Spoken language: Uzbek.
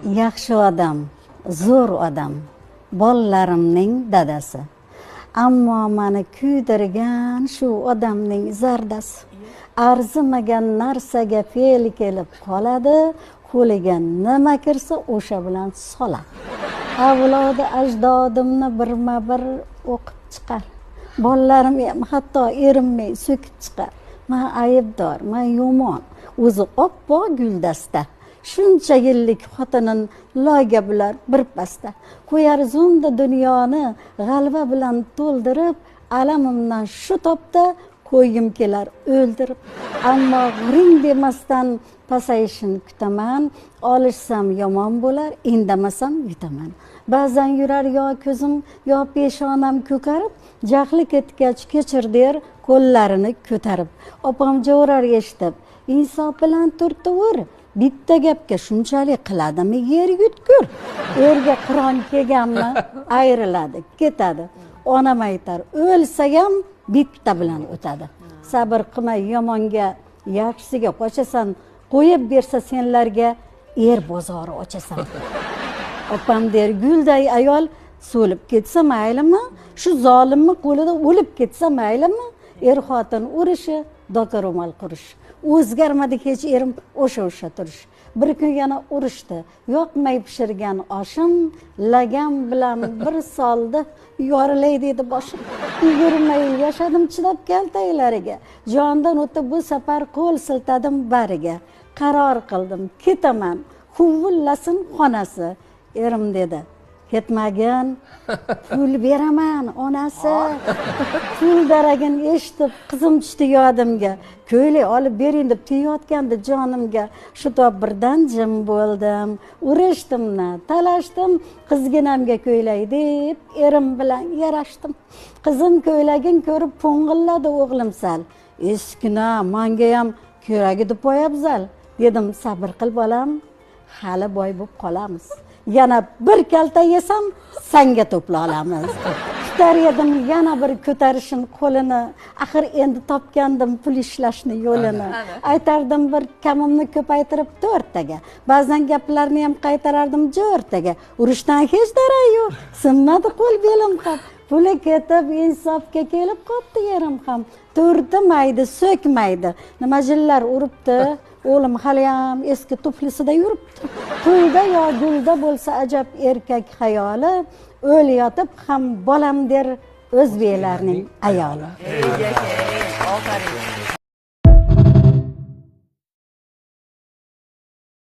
Yaxshi odam, zo'r odam, bolalarimning dadasi. Ammo mani kuydirgan shu odamning zardasi. Arzimagan narsaga fe'l kelib qoladi, qo'liga nima kirsa o'sha bilan soladi. Avlodi ajdodimni birma-bir o'qib chiqar. Bolalarim ham hatto erinmay so'kib chiqar. Man aybdor, man yomon, o'zi oppoq guldasta. Shuncha yillik xotinin loyga bular bir pasda. Qo'yar zumda dunyoni g'alva bilan to'ldirib, alamimdan shu topda qo'ygim kelar o'ldirib. Ammo g'ring demasdan pasayishini kutaman, olishsam yomon bo'lar, indamasam yutaman. Ba'zan yurar yo ko'zim yo peshonam ko'karib, jahli ketgach kechir der qo'llarini ko'tarib. Opam jo'rar eshitib, insof bilan turtivur, bitta gapga shunchalik qiladimi yer yutkur. Erga qiron kelganmi ayriladi, ketadi. Onam aytar, o'lsa ham bitta bilan o'tadi. Sabr qilmay yomonga, yaxshisiga qochasan, qo'yib bersa senlarga er bozori ochasan. Opam der, gulday ayol so'lib ketsa maylimi, shu zolimni qo'lida o'lib ketsa maylimi? Er xotin urushi, doka ro'mol qurish. O'zgarmadi hech erim, o'sha turish. Bir kun yana urushdi, yoqmay pishirgan oshim, lagam bilan bir soldi, yorilay dedi boshim. 20 yil yashadim chidab kaltaklariga, jondan o'tib bu safar qo'l siltadim bariga. Qaror qildim, ketaman, huvillasin xonasi. Erim dedi, ketmagin, pul beraman onasi. Pul daragini eshitib qizim tushdi yodimga, ko'ylak olib bering deb tegayotgandi jonimga. Shu tob birdan jim bo'ldim, urishdim-na, talashdim, qizginamga ko'ylak deb erim bilan yarashdim. Qizim ko'ylagin ko'rib po'ng'illadi o'g'lim sal. Eskina, manga ham kerak edi poyabzal. Dedim, sabr qil bolam, hali boy bo'lib qolamiz. Yana bir kalta yesam sanga to'pla olamiz. Kutar edim yana bir ko'tarishin qo'lini, axir endi topgandim pul ishlashni yo'lini. Aytardim bir kamimni ko'paytirib 4taga. Ba'zan gaplarni ham qaytarardim jo'rtaga. Urushdan hech darak yo'q, sinmadi qo'l belim ham. Puli ketib insofga kelib qopti yerim ham. Turdimaydi, so'kmaydi. Nima jillar uribdi, o'g'lim haliyam eski tuflisida yuribdi. Pulda yo gulda bo'lsa ajab erkak xayoli, o'layotib ham bolam der o'zbeklarning ayoli. Ofarin.